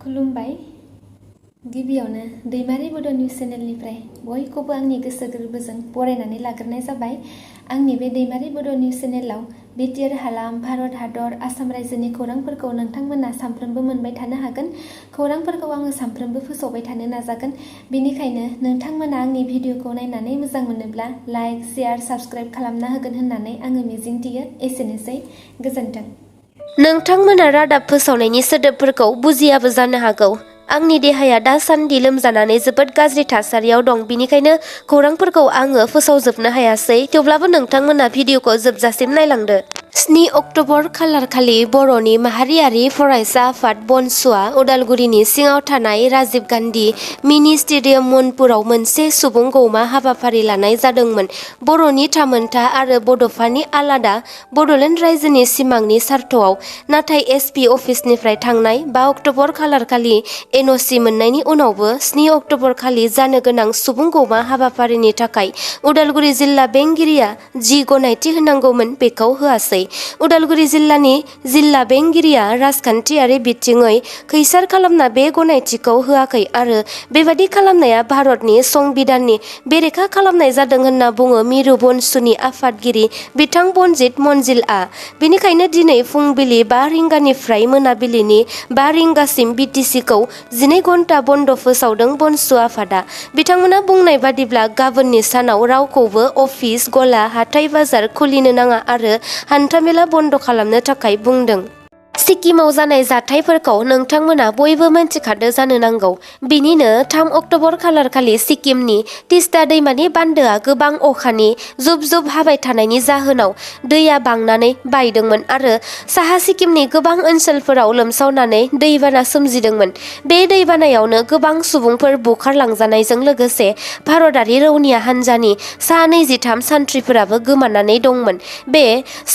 खुलुमबाय। गिबियावनो दैमारि बड' निउस चेनेलनिफ्राय बयखौबो आंनि गोसो गोरबोजों बरायनानै लाग्रोनाय जाबाय। आंनि बे दैमारि बड' निउस चेनेलाव बिटिआर हालाम, भारत हादर, आसाम रायजोनि खौरांफोरखौ नोंथांमोना सानफ्रोमबो मोनबाय थानो हागोन। खौरांफोरखौ आङो सानफ्रोमबो फोसावबाय थानो नाजागोन। बेनिखायनो नोंथांमोना आंनि भिडिअखौ नायनानै मोजां मोनोब्ला लाइक, शेयार, साबस्क्राइब खालामना होगोन होननानै आङो मिजिंथियो। एसेनोसै, गोजोन्थों। नोंथांमोना रादाब फोसावनायनि सोदोबफोरखौ बुजियाबो जानो हागौ। आंनि देहाया दासान्दि लोमजानानै जोबोद गाज्रि थासारियाव दं, बिनिखायनो खौरांफोरखौ आङो फोसावजोबनो हायासै। थेवब्लाबो नोंथांमोना भिडिअखौ जोबजासिम नायलांदो। 7 अक्ट'बर खालारखालि बर'नि माहारियारि फरायसा आफाद बनसुआ उदालगुरिनि सिङाव थानाय राजीव गान्धी मिनि स्टेडियाम मनपुराव मोनसे सुबुं गौमा हाबाफारि लानाय जादोंमोन। बर'नि थामोनथा आरो बड'फानि आलादा बड'लेण्ड रायजोनि सिमांनि सार्थआव। नाथाय एसपि अफिसनिफ्राय थांनाय 5 अक्ट'बर खालारखालि एनअसि मोननायनि उनावबो 7 अक्ट'बर खालि जानो गोनां सुबुं गौमा हाबाफारिनि थाखाय उदालगुरि जिल्ला बेंगिरिया जि गनायथि होनांगौमोन बेखौ होआसै। उदालगुरि जिल्लानि जिल्ला बेंगिरिया राजखान्थियारि बिथिङै खैसार खालामना बे गनायथिखौ होआखै आरो बेबादि खालामनाया भारतनि संबिधाननि बेरेखा खालामनाय जादों होनना बुङो मिरु बनसुनि आफादगिरि बिथां बनजित मनजिलआ। बेनिखायनो दिनै फुंबिलि 5 रिंगानिफ्राय मोनाबिलिनि 5 रिंगासिम बिटिसिखौ 12 घन्टा बन्द फोसावदों बनसु आफादा। बिथांमोना बुंनाय बादिब्ला गाबोननि सानाव रावखौबो अफिस, गला, हाथाइ बाजार खुलिनो नाङा आरो हान्थामेला बन्द खालामनो थाखाय बुंदों। सिक्किमाव जानाय जाथायफोरखौ नोंथांमोना बयबो मिन्थिखादो जानो नांगौ। बिनिनो 3 अक्ट'बर खालारखालि सिक्किमनि तिस्ता दैमानि बान्दोआ गोबां अखानि जुब जुब हाबाय थानायनि जाहोनाव दैया बांनानै बायदोंमोन आरो साहा सिक्किमनि गोबां ओनसोलफोराव लोमसावनानै दैबाना सोमजिदोंमोन। बे दैबानायावनो गोबां सुबुंफोर बुखारलांजानायजों लोगोसे भारतारि रौनिया हान्जानि सा 23 सान्थ्रिफोराबो गोमानानै दंमोन। बे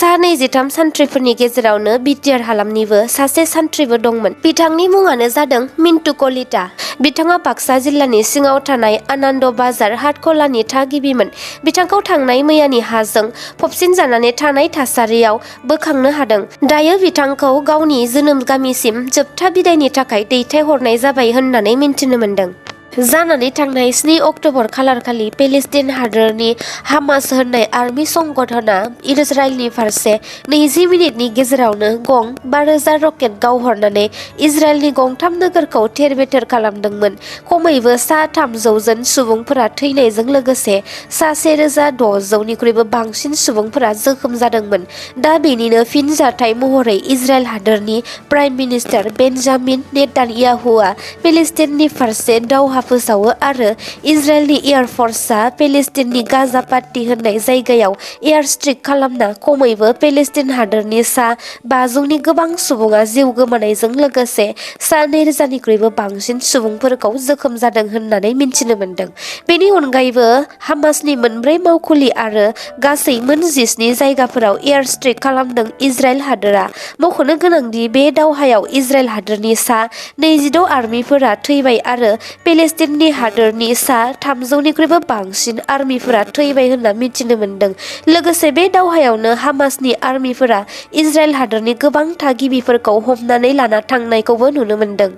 सा 23 सान्थ्रिफोरनि गेजेरावनो बिटिआर हालामनिबो सासे सान्थ्रिबो दंमोन। बिथांनि मुङानो जादों मिन्टु कलिता। बिथाङा बाक्सा जिल्लानि सिङाव थानाय आनन्द बाजार हाटखलानि थागिबिमोन। बिथांखौ थांनाय मैयानि हाजों फबसिनजानानै थानाय थासारियाव बोखांनो हादों। दायो बिथांखौ गावनि जोनोम गामिसिम जोबथा बिदायनि थाखाय दैथायहरनाय जाबाय होननानै मिन्थिनो मोन्दों। जानानै थांनाय 7 अक्ट'बर खालारखालि पेलेस्टाइन हादोरनि हामास होननाय आर्मि संगठनआ इजराइलनि फारसे 20 मिनिटनि गेजेरावनो गं 5,000 रकेट गावहरनानै इजराइलनि गंथाम नोगोरखौ थेर-बेथेर खालामदोंमोन। खमैबो सा 300 जन सुबुंफोरा थैनायजों लोगोसे सा 1,600 निख्रुइबो बांसिन सुबुंफोरा जोखोम जादोंमोन। दा बेनिनो फिनजाथाय महरै इजराइल हादोरनि प्राइम मिनिस्टार बेन्जामिन नेतान्याहुआ पेलेस्टाइननि फारसे दावहा फोसावो आरो इजराइलनि एयार फर्सआ पेलेस्टाइननि गाजा पाट्टी होननाय जायगायाव एयार स्ट्राइक खालामना खमैबो पेलेस्टाइन हादोरनि सा 500नि गोबां सुबुङा जिउ गोमानायजों लोगोसे सा 2,000निख्रुइबो बांसिन सुबुंफोरखौ जोखोम जादों होननानै मिन्थिनो मोन्दों। बेनि अनगायैबो हामासनि 4 मावखुलि आरो गासै मोन 17 जायगाफोराव एयार स्ट्राइक खालामदों इजराइल हादोरा। मख'नो गोनांदि बे दावहायाव इजराइल हादोरनि सा 26 आर्मिफोरा थैबाय आरो पेलेस्टाइननि हादोरनि सा 300निख्रुइबो बांसिन आर्मिफोरा थैबाय होनना मिथिनो मोन्दों। लोगोसे बे दावहायावनो हामासनि आर्मिफोरा इजराइल हादोरनि गोबां थागिबिफोरखौ हमनानै लाना थांनायखौबो नुनो मोन्दों।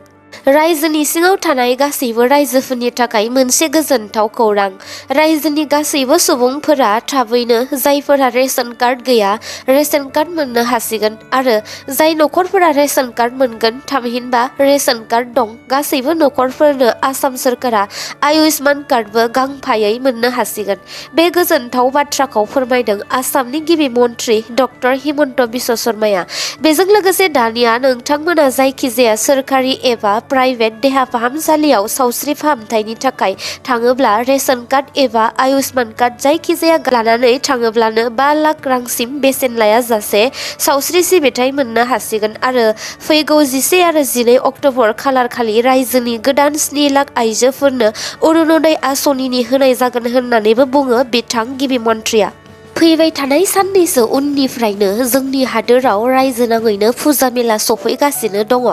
रायजोनि सिङाव थानाय गासैबो रायजोफोरनि थाखाय मोनसे गोजोनथाव खौरां। रायजोनि गासैबो सुबुंफोरा थाबैनो जायफोरा रेशन कार्ड गैया रेशन कार्ड मोननो हासिगोन आरो जाय नखरफोरा रेशन कार्ड मोनगोन थामहिनबा रेशन कार्ड दं गासैबो नखरफोरनो आसाम सोरखारा आयुष्मान कार्डबो गांफायै मोननो हासिगोन। बे गोजोनथाव बाथ्राखौ फोरमायदों आसामनि गिबि मन्थ्रि डक्टर हिमन्त बिश्व शर्माया। बेजों लोगोसे दानिया नोंथांमोना जायखिजाया सोरखारि एबा प्राइभेट देहा फाहामसालियाव सावस्रि फाहामथायनि थाखाय थाङोब्ला रेशन कार्ड एबा आयुष्मान कार्ड जायखिजाया लानानै थाङोब्लानो 5 लाख रांसिम बेसेन लायाजासे सावस्रि सिबिथाय मोननो हासिगोन आरो फैगौ 11 आरो 12 अक्ट'बर खालारखालि रायजोनि गोदान 7 लाख आइजोफोरनो अरुणोदय आसनिनि होनाय जागोन होननानैबो बुङो बिथां गिबि मन्थ्रिया। फैबाय थानाय साननैसो उननिफ्रायनो जोंनि हादोराव रायजो नाङैनो फुजा मेला सफैगासिनो दङ।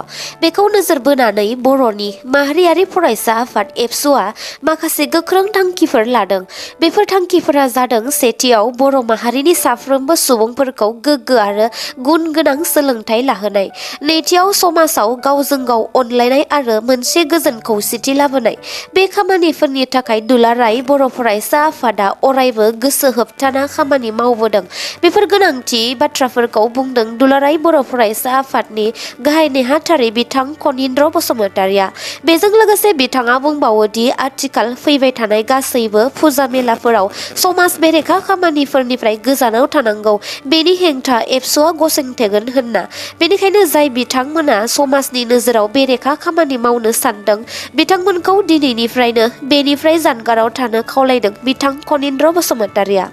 बेखौ नोजोर बोनानै बर'नि माहारियारि फरायसा आफाद एबसुआ माखासे गोख्रों थांखिफोर लादों। बेफोर थांखिफोरा जादों सेथियाव बर' माहारिनि साफ्रोमबो सुबुंफोरखौ गोग्गो आरो गुन गोनां सोलोंथाइ लाहोनाय, नैथियाव समाजाव गावजों गाव अनलायनाय आरो मोनसे गोजोन खौसेथि लाबोनाय। बे खामानिफोरनि थाखाय दुलाराय बर' फरायसा आफादा अरायबो गोसो होबथाना खामानि मावबोदों। बेफोर गोनांथि बाथ्राफोरखौ बुंदों दुलाराय बर' फरायसा आफादनि गाहाय नेहाथारि बिथां खनिन्द्र बसुमतारिया। बेजों लोगोसे बिथाङा बुंबावो दि आथिखाल फैबाय थानाय गासैबो फुजा मेलाफोराव समाज बेरेखा खामानिफोरनिफ्राय गोजानाव थानांगौ, बेनि हेंथा एबसुआ गसंथेगोन होनना। बेनिखायनो जाय बिथांमोना समाजनि नोजोराव बेरेखा खामानि मावनो सानदों बिथांमोनखौ दिनैनिफ्रायनो बेनिफ्राय जानगाराव थानो खावलायदों बिथां खनिन्द्र बसुमतारिया।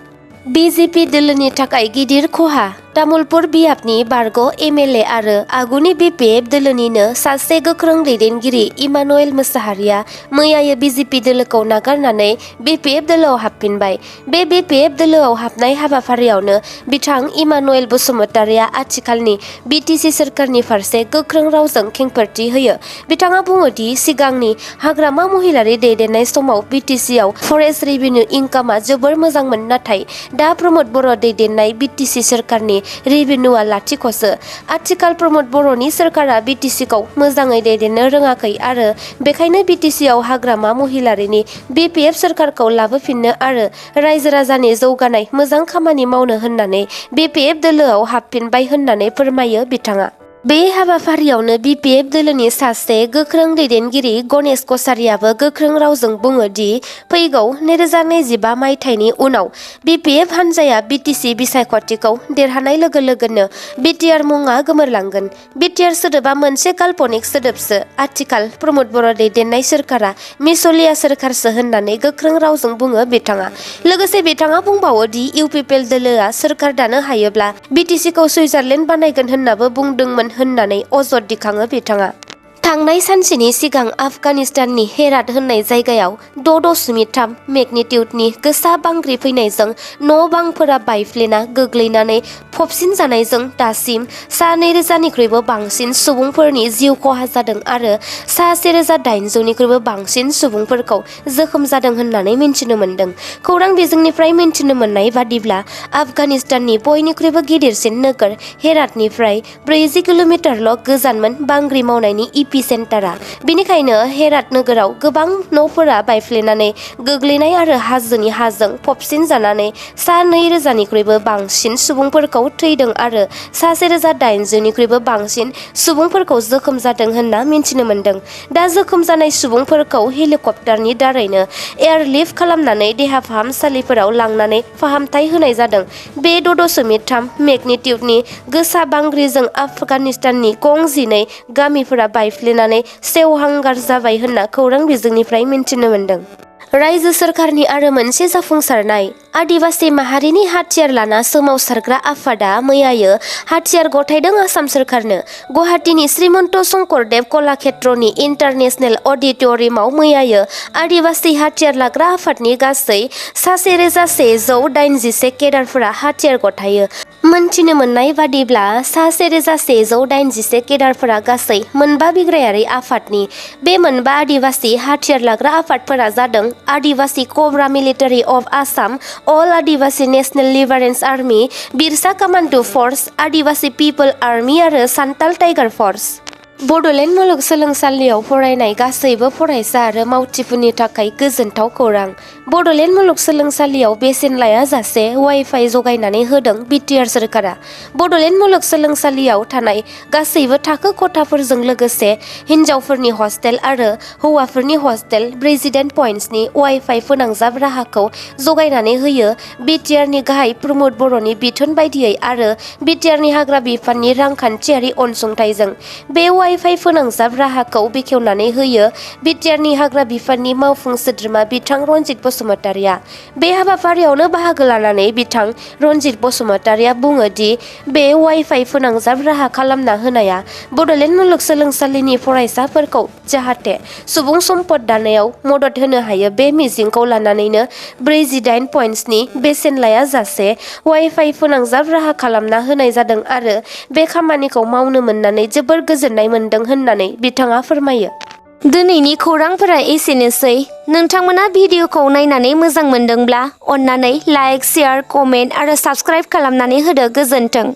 बिजेपि दोलोनि थाखाय गिदिर खहा। तामुलपुर बियाबनि बारग' एमएलए आरो आगुनि बिपिएफ दोलोनिनो सासे गोख्रों दैदेनगिरि इमानुएल मोसाहारिया मैयायो बिजेपि दोलोखौ नागारनानै बिपिएफ दोलोआव हाबफिनबाय। बे बिपिएफ दोलोआव हाबनाय हाबाफारियावनो बिथां इमानुएल बसुमतारिया आथिखालनि बिटिसि सोरखारनि फारसे गोख्रों रावजों खेंफोरथि होयो। बिथाङा बुङो दि सिगांनि हाग्रामा महिलारि दैदेननाय समाव बिटिसिआव फरेस्ट रेभिनिउ इनकामआ जोबोर मोजांमोन, नाथाय दा प्रमद बर' दैदेननाय बिटिसि सोरखारनि रेभिनिउआ लाथिख'सो। आथिखाल प्रमद बर'नि सोरखारा बिटिसिखौ मोजाङै दैदेननो रोङाखै आरो बेखायनो बिटिसिआव हाग्रामा महिलारिनि बिपिएफ सोरखारखौ लाबोफिननो आरो रायजो राजानि जौगानाय मोजां खामानि मावनो होननानै बिपिएफ दोलोआव हाबफिनबाय होननानै फोरमायो बिथाङा। बे हाबाफारियावनो बिपिएफ दोलोनि सासे गोख्रों दैदेनगिरि गणेश कछारियाबो गोख्रों रावजों बुङो दि फैगौ 2025 मायथाइनि उनाव बिपिएफ हान्जाया बिटिसि बिसायख'थिखौ देरहानाय लोगो लोगोनो बिटिआर मुङा गोमोरलांगोन। बिटिआर सोदोबा मोनसे काल्पनिक सोदोबसो। आथिखाल प्रमद बर' दैदेननाय सोरखारा मिसलिया सोरखारसो होननानै गोख्रों रावजों बुङो बिथाङा। लोगोसे बिथाङा बुंबावो दि इउपिपिएल दोलोआ सोरखार दानो हायोब्ला बिटिसिखौ सुइजारलेण्ड बानायगोन होननाबो बुंदोंमोन होननानै अजद दिखाङो बिथाङा। थांनाय सानसेनि सिगां आफगानिस्ताननि हेरात होननाय जायगायाव 6.3 मेगनिटिउडनि गोसा बांग्रि फैनायजों न' बांफोरा बायफ्लेना गोग्लैनानै फबसिन जानायजों दासिम सा 2,000निख्रुइबो बांसिन सुबुंफोरनि जिउ खहा जादों आरो सा 1,800निख्रुइबो बांसिन सुबुंफोरखौ जोखोम जादों होननानै मिन्थिनो मोन्दों। खौरां बिजोंनिफ्राय मिन्थिनो मोननाय बादिब्ला आफगानिस्ताननि बयनिख्रुइबो गिदिरसिन नोगोर हेरातनिफ्राय 40 किल'मिटारल' गोजानमोन बांग्रि मावनायनि सेन्टारा। बेनिखायनो हेरात नोगोराव गोबां न'फोरा बायफ्लेनानै गोग्लैनाय आरो हाजोनि हाजों फबसिन जानानै सा 2,000निख्रुइबो बांसिन सुबुंफोरखौ थैदों आरो सा 1,800निख्रुइबो बांसिन सुबुंफोरखौ जोखोम जादों होनना मिन्थिनो मोन्दों। दा जोखोम जानाय सुबुंफोरखौ हेलिकप्टारनि दारैनो एयारलिफ्ट खालामनानै देहा फाहामसालिफोराव लांनानै फाहामथाय होनाय जादों। बे 6.3 मेगनिटिउडनि गोसा बांग्रिजों आफगानिस्ताननि गं 12 गामिफोरा बायफ्लेनानै सेवहांगार जाबाय होनना खौरां बिजोंनिफ्राय मिन्थिनो मोन्दों। रायजो सोरखारनि आरो मोनसे जाफुंसारनाय आदिबासि माहारिनि हाथियार लाना सोमावसारग्रा आफादा मैयायो हाथियार गथायदों आसाम सोरखारनो। गुवाहाटीनि श्रीमन्त शंकरदेव कलाक्षेत्रनि इन्टारनेशनेल अडिट'रियामाव मैयायो आदिबासि हाथियार लाग्रा आफादनि गासै सा 1,181 केडारफोरा हाथियार गथायो। मोनथिनो मोननाय बादिब्ला सा 1,181 केडारफोरा गासै मोनबा बिग्रायारि आफादनि। बे मोनबा आदिबासि हाथियार लाग्रा आफादफोरा जादों आदिबासि कब्रा मिलिटारि अफ आसाम, अल आदिबासि नेशनेल लिबारेशन आर्मी, बिरसा कामान्डो फर्स, आदिबासि पिपल आर्मी आरो सान्थाल टाइगार फर्स। बड'लेण्ड मुलुगसोलोंसालियाव फरायनाय गासैबो फरायसा आरो मावथिफोरनि थाखाय गोजोनथाव खौरां। बड'लेण्ड मुलुगसोलोंसालियाव बेसेन लायाजासे वाइफाइ जगायनानै होदों बिटिआर सोरखारा। बड'लेण्ड मुलुगसोलोंसालियाव थानाय गासैबो थाखो खथाफोरजों लोगोसे हिन्जावफोरनि हस्टेल आरो हौवाफोरनि हस्टेल ब्रिजिडेन्ट पइन्ट्सनि वाइफाइ फोनांजाब राहाखौ जगायनानै होयो बिटिआरनि गाहाय प्रमद बर'नि बिथोन बायदियै आरो बिटिआरनि हाग्रा बिफाननि रांखान्थियारि अनसुंथाइजों। बे वाइफाइ फोनांजाब राहाखौ बेखेवनानै होयो बिटिआरनि हाग्रा बिफाननि मावफुं सोद्रोमा बिथां रनजित बसुमतारिया। बे हाबाफारियावनो बाहागो लानानै बिथां रनजित बसुमतारिया बुङो दि बे वाइफाइ फोनांजाब राहा खालामना होनाया बड'लेण्ड मुलुगसोलोंसालिनि फरायसाफोरखौ जाहाथे सुबुं सम्पद दानायाव मदद होनो हायो बे मिजिंखौ लानानैनो 48 पइन्ट्सनि बेसेन लायाजासे वाइफाइ फोनांजाब राहा खालामना होनाय जादों आरो बे खामानिखौ मावनो मोननानै जोबोर गोजोननाय मोन्दों होननानै बिथाङा फोरमायो। दिनैनि खौरांफोरा एसेनोसै। नोंथांमोना भिडिअखौ नायनानै मोजां मोनदोंब्ला अन्नानै लाइक, शेयार, कमेन्ट आरो साबस्क्राइब खालामनानै होदो। गोजोन्थों।